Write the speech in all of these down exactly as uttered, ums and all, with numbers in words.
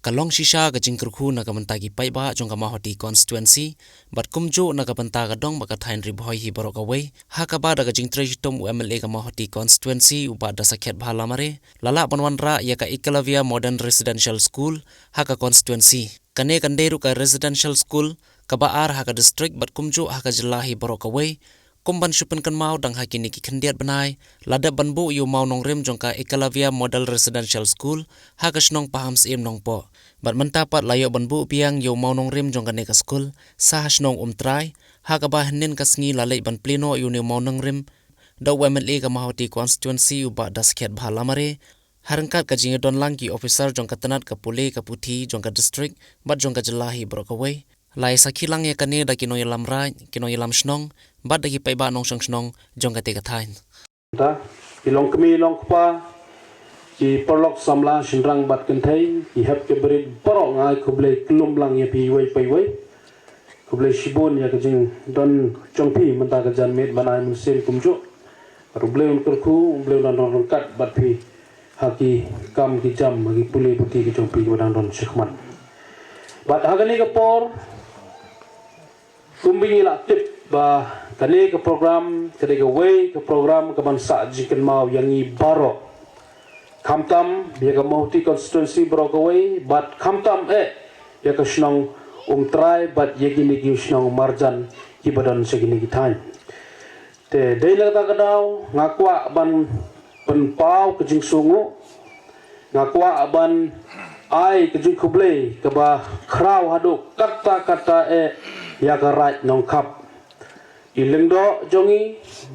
Ka long shisha ka jingkyrkhu na ka bynta ki paidbah jong ka Mawhati constituency bad kumjuh na ka bynta ka dong bad ka thaiñ Ri Bhoi hi baroh kawei, ha kaba da ka jingtrei shitom u M L A ka Mawhati constituency u Bah Dasakhiatbha Lamare la lah ban wanrah ïa ka Eklavya Modern Residential School ha ka constituency. Kane kan dei ruh ka residential school kaba ar ha ka district bad kumjuh ha ka jylla hi baroh kawei, kum ban shu pynkynmaw dang ha kine ki khyndiat bnai la dep ban buh ïa u mawnongrim jong ka Eklavya Model Residential School ha ka shnong Pahamsyiem Nongpoh. Bad mynta pat la ïoh ban buh biang ïa u mawnongrim jong kane ka skul sa ha shnong Umtrai, ha kaba hynnin ka sngi la leit ban plie noh ïa une u mawnongrim da u M L A ka Mawhati constituency u Bah Dasakhiatbha Lamare, ha ryngkat ka jingïadon lang ki officer jong ka tnat, ka pule, ka puthi jong ka district bad jong ka jylla hi baroh kawei. La ïa sakhi lang ïa kane da ki nongïalam raid, ki nongïalam shnong bad da ki paidbah nongshong shnong jong kata ka thaiñ. Ta, ki long kmie long kpa, ki paralok samla shynrang bad kynthei, ki hep ki barit baroh, nga ai khublei kylluid lang ïa phi iwei pa iwei. Khublei shibun ïa ka jingdon jong phi mynta ka janmiet ban ai mynsiem kumjuh. Bad U Blei un kyrkhu, U Blei un don ryngkat bad phi ha ki kam ki jam, ha ki pule puthi ki jong phi kiba dang don shakhmat. Bad ha kane ka por, kumba ngi la tip ba kane ka program ka dei kawei ka program kaban sah jingkynmaw ïa ngi baroh, khamtam ïa ka Mawhati constituency baroh kawei bad khamtam eh ïa ka shnong Umtrai bad ïa kine ki shnong marjan kiba don sha kine ki thaiñ. Te dei na kata ka daw nga kwah ban pynpaw ka jingsngewnguh, nga kwah ban ai ka jingkhublei kaba khraw haduh katta katta eh ïa ka Raid Nongkhap, i Lyngdoh jong ngi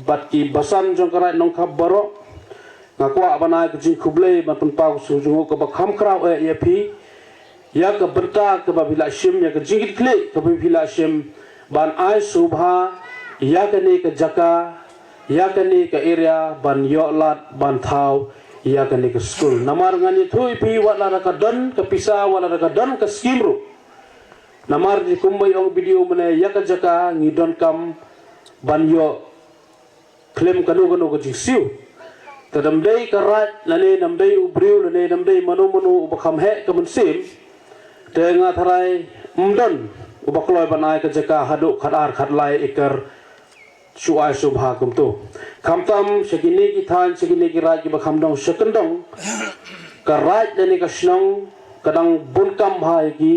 bad ki basan jong ka Raid Nongkhap baroh. Nga kwah ban ai ka jingkhublei ban pynpaw ka jingsngewnguh kaba kham khraw eh ïa phi ïa ka bynta kaba phi la shim, ïa ka jingkitkhlieh kaba phi la shim ban ai sngewbha ïa kane ka jaka, ïa kane ka area ban ïoh lad ban thaw ïa kane ka skul. Namar ngan ïathuh ïa phi, wat lada ka don ka pisa, wat lada ka don ka skim ruh, namar kumba i ong video mynne, ïa ka jaka ngi donkam ban ïoh khlem kano kano ka jingsiew. Te dam dei ka raid lane dam dei u briew lane dam dei mano mano uba kham heh ka mynsiem, te nga tharai ym don uba kloi ban ai ka jaka haduh khatar khatlai ekar shu ai sngewbha kumto. Khamtam sha kine ki thaiñ, sha kine ki raid kiba kham don sha kyndong, ka raid lane ka shnong ka dang bun kam bha ïa ki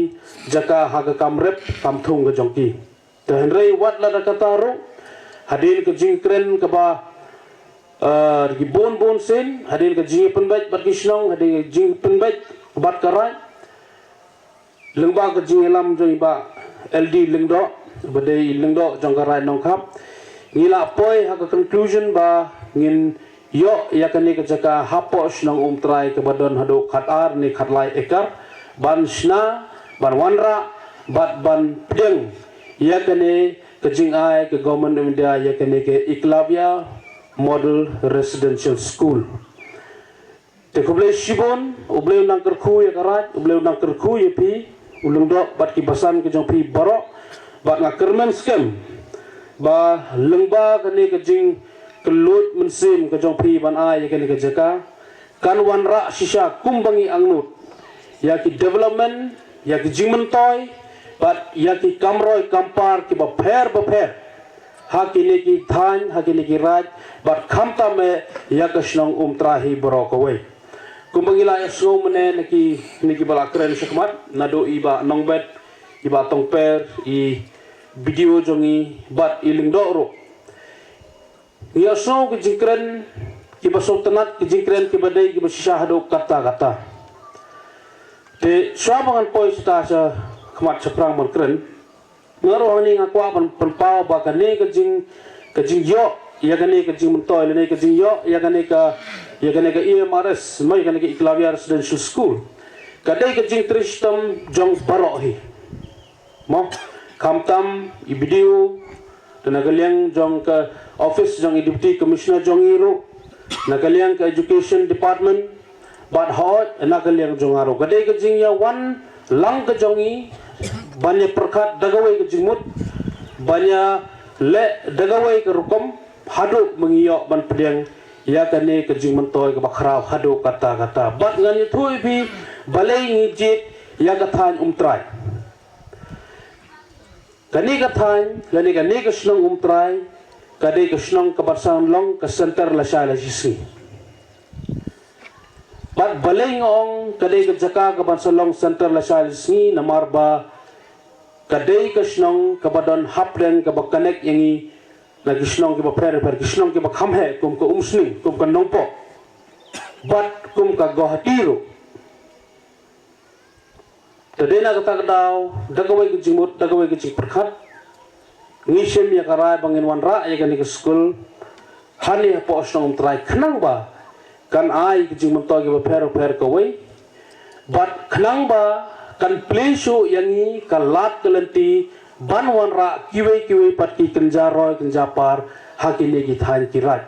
jaka ha ka kam rep kam thung ka jong ki. Te hynrei wat lada kata ruh, hadien ka jingkren kaba, eh, ki bun bun sien, hadien ka jingpynbeit bad ki shnong, hadien ka jingpynbeit bad ka raid, lyngba ka jingïalam jong i Bah L D Lyngdoh, ba dei i Lyngdoh jong ka Raid Nongkhap, ngi la poi ha ka conclusion ba ngin ïoh ïa kane ka jaka hapoh shnong Umtrai kaba don haduh khatar ne khatlai ekar ban shna, ban wanrah bad ban pdiang ïa kane ka jingai ka Government of India ïa kane ka Eklavya Model Residential School. Te khublei shibun, U Blei u nang kyrkhu ïa ka raid, U Blei u nang kyrkhu ïa phi, u Lyngdoh bad ki basan ka jong phi baroh, bad nga kyrmen skhem ba lyngba kane ka jingkylluid mynsiem ka jong phi ban ai ïa kane ka jaka, kan wanrah shisha kumba ngi angnud ïa ki development, ïa ki jingmyntoi bad ïa ki kam roi kam par kiba pher ba pher ha kine ki thaiñ, ha kine ki raid, bad khamtam eh ïa ka shnong Umtrai hi baroh kawei. Kumba ngi la ïa sngew mynne na ki, na kiba la kren shakhmat, naduh i Bah Nongbet, i Bah Tongper, i B D O jong ngi bad i Lyngdoh ruh. Ngi ïa sngew ki jingkren kiba sngewtynnat, ki jingkren kiba dei kiba shisha haduh katta katta. Te shuwa ba ngan poi shata shakhmat shaphrang ban kren, nga ruh hangne nga kwah ban pynpaw ba kane ka jing, ka jingïoh ïa kane ka jingmyntoi lane ka jingïoh ïa kane ka, ïa kane ka E M R S, mo, ïa kane ka Eklavya Residential School, ka dei ka jingtrei shitom jong baroh hi. Mo, khamtam i B D O, te na ka liang jong ka office jong i Deputy Commissioner jong ngi ruh, na ka liang ka Education Department, bad hooid na ka liang jong nga ruh. Ka dei ka jingïawan lang ka jong ngi ban ïa pyrkhat da kawei ka jingmut, ban ïa leh da kawei ka rukom, haduh ba ngi ïoh ban pdiang ïa kane ka jingmyntoi kaba khraw haduh katta katta. Bad ngan ïathuh ïa phi, balei ngi jied ïa ka thaiñ Umtrai. Kane ka thaiñ, kane, kane ka shnong Umtrai, ka dei ka shnong kaban sa long ka center lashai lashisngi. Bad balei nga ong ka dei ka jaka kaban sa long center lashai lashisngi, namar ba ka dei ka shnong kaba don hapdeng kaba connect ïa ngi na ki shnong kiba pher pher, ki shnong kiba kham heh kum ka Umsning, kum ka Nongpoh, bad kum ka Guwahati ruh. Te dei na kata ka daw, da kawei ka jingmut, da kawei ka jingpyrkhat, ngi shim ïa ka rai ba ngin wanrah ïa kane ka skul hangne hapoh shnong Umtrai, khnang ba kan ai ka jingmyntoi kiba pher pher kawei, bad khnang ba kan plie shuh ïa ngi ka lad ka lynti ban wanrah kiwei kiwei pat ki kynja roi kynja par ha kine ki thaiñ ki raid.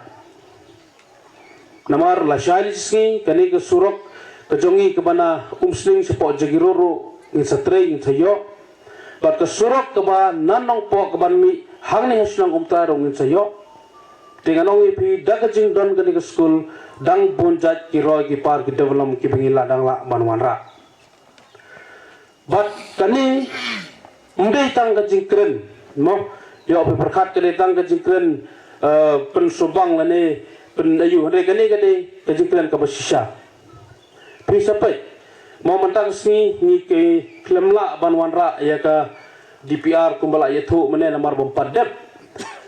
Namar lashai lashisngi kane ka surok ka jong ngi kaba na Umsning shapoh Jagiroad ruh ngin sa trei, ngin sa ïoh. Bad ka surok kaba na Nongpoh kaban mih hangne ha shnong Umtrai ruh ngin sa ïoh. Te ngan ong ïa phi, da ka jingdon kane ka skul, dang bun jait ki roi ki par ki development kiba ngi lah dang lah ban wanrah. Bad kane ym dei tang ka jingkren, mo, ïoh phi pyrkhat ka dei tang ka jingkren, eh, pynsumbang lane pyn-aiu, hynrei kane ka dei ka jingkren kaba shisha. Phi sa peit, mo, mynta ka sngi ngi ki khlem lah ban wanrah ïa ka D P R kumba la ïathuh mynne namar bym pat dep.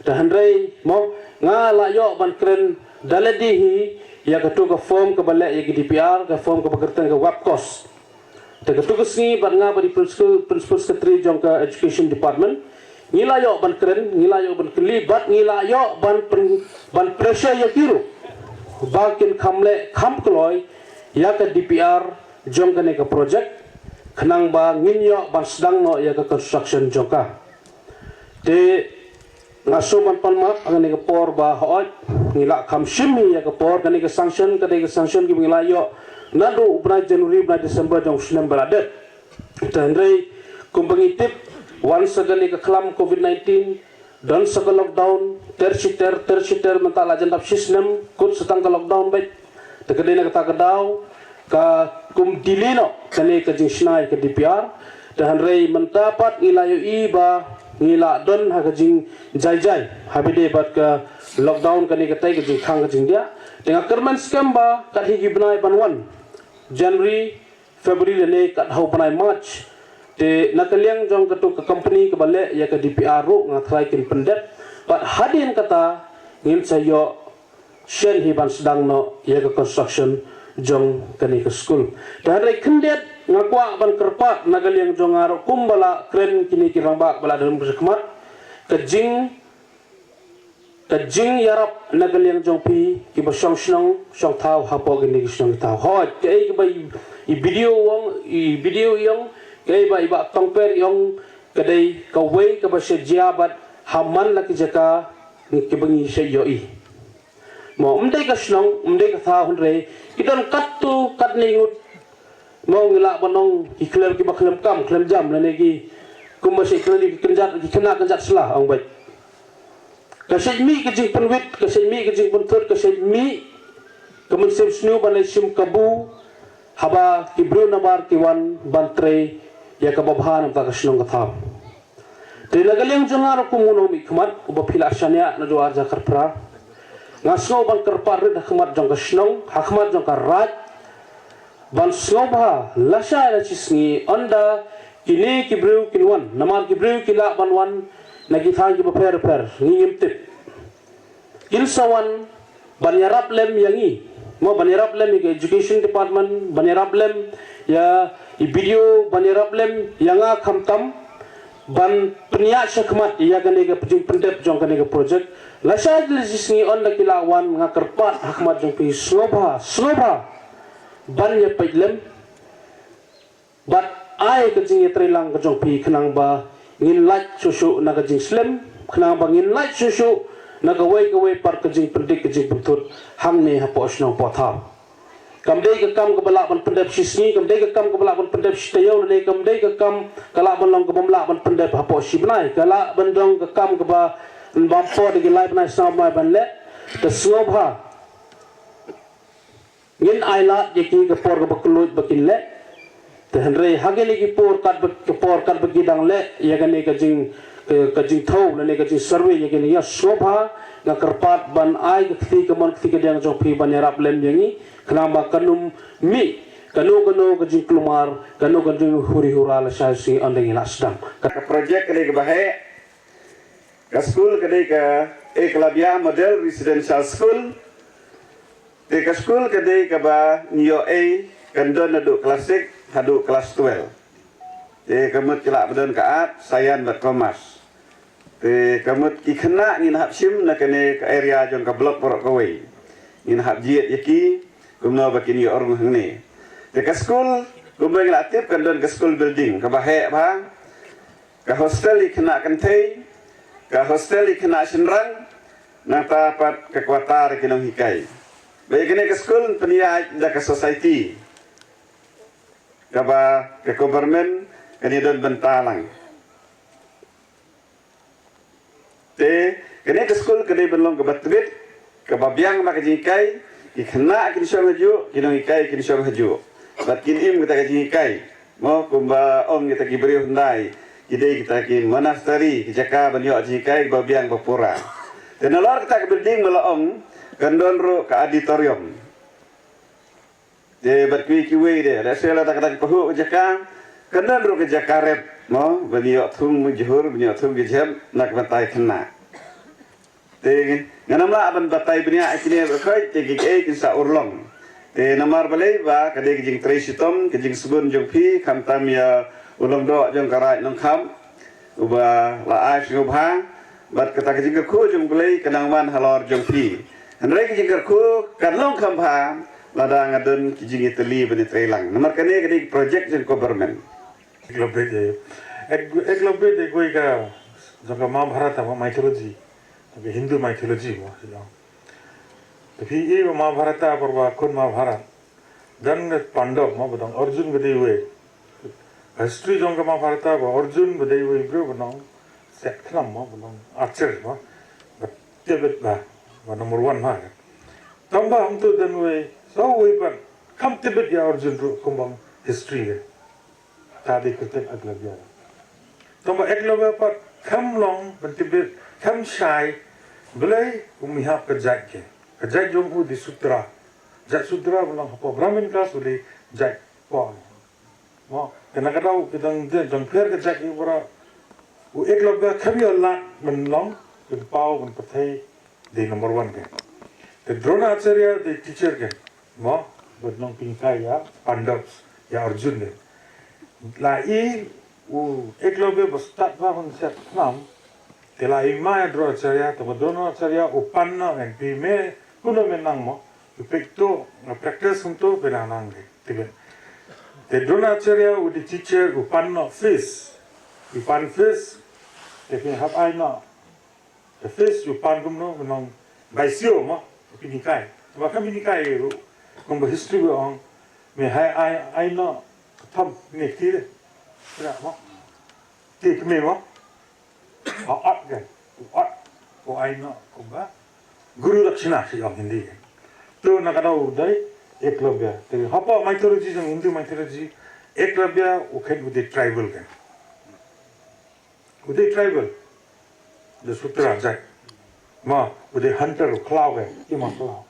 Te hynrei, mo, nga la ïoh ban kren da lade hi ïa katu ka form kaba leh ïa ka D P R, ka form kaba kyrteng ka WAPCOS. Te katu ka sngi bad nga bad i principal, principal secretary jong ka education department, ngi la ïoh ban kren, ngi la ïoh ban kylli, bad ngi la ïoh ban pyn-, ban pressure ïa ki ruh ba kin kham leh kham kloi ïa ka D P R jong kane ka project, khnang ba ngin ïoh ban sdang noh ïa ka construction jong ka. Te nga shu ban pan map ha kane ka por ba hooid ngi la kham shim hi ïa ka por, kane ka sanction ka dei ka sanction kiba ngi la ïoh naduh u bnai January, bnai December jong u snem ba la dep. Te hynrei kumba ngi tip, wan sa kane ka khlam covid nineteen, don sa ka lockdown ter shi ter ter shi ter, mynta la jan dap shi snem kut sa tang ka lockdown beit. Te ka dei na kata ka daw ka kum delay noh kane ka jingshna ïa ka D P R. Te hynrei mynta pat ngi la ïohi ba ngi la don ha ka jingjai jai ha ba ïadei bad ka lockdown, kane katai ka jingkhang ka jingdiah. Te nga kyrmen skhem ba kat hi ki bnai ban wan, January, February lane kat ha u bnai March, te na ka liang jong katu ka company kaba leh ïa ka D P R ruh nga tharai kin pyndep, bad hadien kata ngin sa ïoh shen hi ban sdang noh ïa ka construction jong kane ka skul. Te hynrei khyndiat nga kwah ban kyrpad na ka liang jong nga ruh kumba la kren kine ki rangbah ba la dang shakhmat, ka jing, ka jingïarap na ka liang jong phi kiba shong shnong shong thaw hapoh kine ki shnong ki thaw. Hooid, kaei kaba i, i B D O u ong, i B D O i ong, kaei ba i Bah Tongper i ong, ka dei kawei kaba sha jia bad ha man la ki jaka kiba ngi sha ïohi. Mo, ym dei ka shnong, ym dei ka thaw, hynrei ki don katto katne ngut. Mo, ngi lah ban ong ki khlem, kiba khlem kam khlem jam lane ki, kumba sha khlem ki kynjat, ki khynnah kynjat sla ong beit. Ka shait mih ka jingpynwit, ka shait mih ka jingpynthut, ka shait mih ka mynsiem sniew ban leit shim kabu haba ki briew nabar ki wan ban trei ïa kaba bha na ka bynta ka shnong ka thaw. Te na ka liang jong nga ruh kum u nongmihkhmat uba phi la shaniah naduh ar hajar khatphra, nga sngew ban kyrpad rit ha khmat jong ka shnong, ha khmat jong ka raid, ban sngewbha lashai lashisngi ynda kine ki briew kin wan, namar ki briew ki lah ban wan na ki thaiñ kiba pher pher, ngi ngim tip. Kin sa wan ban ïarap lem ïa ngi, mo, ban ïarap lem ïa ka education department, ban ïarap lem ïa i B D O, ban ïarap lem ïa nga khamtam, ban pynïaid shakhmat ïa kane ka jingpyndep jong kane ka project. Lashai lashisngi ynda ki lah wan, nga kyrpad ha khmat jong phi, sngewbha, sngewbha ban ïa peit lem. Bad ai ka jingïatreilang ka jong phi khnang ba ngin lait shuh shuh na ka jingslem, khnang ba ngin lait shuh shuh na kawei kawei pat ka jingpyndik ka jingpynthut hangne hapoh shnong poh thaw. Kam dei ka kam kaba lah ban pyndep shi sngi, kam dei ka kam kaba lah ban pyndep shi taïew, lane kam dei ka kam ka lah ban long kabym lah ban pyndep hapoh shi bnai, ka lah ban long ka kam kaba ym bam por da ki lai bnai snem ban leh. Te sngewbha ngin ai lad ïa ki ka por kaba kylluid ba kin leh. Te hynrei ha kine ki por katba, ki por katba ki dang leh ïa kane ka jing, ka, ka jingthaw lane ka jingsurvey ïa kine, ïa sngewbha nga kyrpad ban ai ka kti kamon kti kadiang jong phi ban ïarap lem ïa ngi, khnang ba kan ym mih kano kano ka jingkulmar, kano ka jinghuri hura lashai shi ynda ngi la sdang. Ka project kane kaba heh, ka skul ka dei ka Eklavya Model Residential School. Te ka skul ka dei kaba ngi ïoh ei, kan don naduh class six haduh class twelve. Te ka mut ki lah ba don ka art, science bad commerce. Te ka mut ki khynnah ngin hap shim na kane ka area jong ka block baroh kawei. Ngin hap jied ïa ki kumno ba kin ïoh rung hangne. Te ka skul kumba ngi la tip kan don ka school building kaba heh bha, ka hostel ïa ki khynnah kynthei, ka hostel ïa ki khynnah shynrang, nangta pat ka quarter ïa ki nonghikai. Ba ïa kane ka skul pynïaid da ka society kaba ka government kan ïa don bynta lang. Te kane ka skul ka dei ban long kaba tbit, kaba biang ma ka jinghikai, ki khynnah kin shong hajuh, ki nonghikai kin shong hajuh. Bad kin im kita ka jinghikai. Mo, kumba ong kita ki briew hyndai, ki dei kita ki monastery, ki jaka ban ïoh jinghikai ba biang ba pura. Te nalor kita ka building ba la ong, kan don ruh ka auditorium. Te bad kiwei kiwei de, lehse lada ka dang pahuh ka jaka, kan don ruh ka jaka rep, mo, ban ïoh thung jhur, ban ïoh thung ki jhep na ka bynta ki khynnah. Te ngan ym lah ban batai bniah ïa kine baroh, te kiei kiei kin sa urlong. Te namar balei ba ka dei ka jingtrei shitom, ka jingsbun jong phi, khamtam ïa u lyngdoh jong ka Raid Nongkham uba la ai sngewbha, bad kata ka jingkyrkhu jong U Blei ka nang wan halor jong phi. Hynrei ka jingkyrkhu kan long kham bha lada nga don ki jingïatylli ban ïatrei lang. Namar kane ka dei ka project jong government. Eklavya de, ek, Eklavya de kawei ka jong ka Mahabharata, mo, mythology, jong ka Hindu mythology, mo, you know. Te phi i ba Mahabharata, por ba khun Mahabharata, don ka Pandav, mo, ba dang Arjun ba dei uwei. History jong ka Mahabharata ba Arjun ba dei uwei briew ba nong set khnam, mo, ba nong archer, mo, ba tibit ba, ba number one, mo. Tangba hangto don uwei, sa uwei pat kham tibit ïa Arjun ruh kumba history ka. Ta dei kyrteng Eklavya. Tangba Eklavya pat kham long ban tibit, kham shai, balei, um ïa ka jait ke. Ka jait jong u dei Sudra. Jait Sudra ba long hapoh Brahmin caste u dei jait poh. Mo, kane ka daw ki dang de jong pher ka jait ïa u bara. U Eklavya kham ïoh lad ban long, ban paw, ban pyrthei, dei number one ke. Te Dronacharya dei teacher ke. Mo, bad nongpynhikai ïa Pandavs, ïa Arjun de. La i u Eklavya ba stad ba hun set khnam. Te la i ma ïa Dronacharya, te ba Dronacharya u pan noh ngan phi me, kuno me nang mo. U pek to, nga practice hum to, pynang nang de. Te ben. Te Dronacharya u dei teacher u pan noh fees. U pan fees. Te phi hap ai noh. Te fees u pan kumno, u nong bai siew mo, pynhikai. Te ba kham pynhikai ruh, kumba history ba ong, me hai ai, ai noh, ka thom, ne kti de. Kira mo. Te kmie mo. Ba ot ke, u ot, u ai noh, kumba. Guru Dakshina, shi ong Hindi ke. To na ka daw u dei, Eklavya. Te hapoh mythology jong Hindu mythology, Eklavya, u khein u dei tribal ke. U dei tribal. De Sudra jait. Ma, u dei hunter, u khlaw ke, i ma khlaw.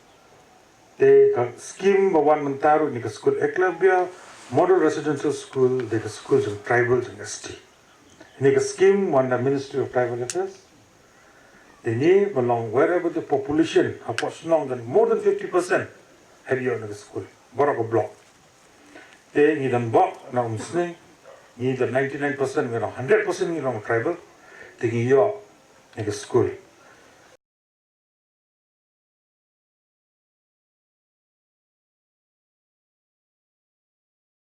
Te ka scheme ba wan mynta ruh ne ka school Eklavya, model residential school, de ka school jong tribal jong S T. Ne ka scheme wan da Ministry of Tribal Affairs. Te ne ba long wherever the population, hapoh shnong kan more than fifty percent. Hap ïoh na ka school. Baroh ka block. Te ngi don bok na Umsning, ngi don ninety-nine percent, ngi don hundred percent ngi don tribal, te ngi ïoh na ka school.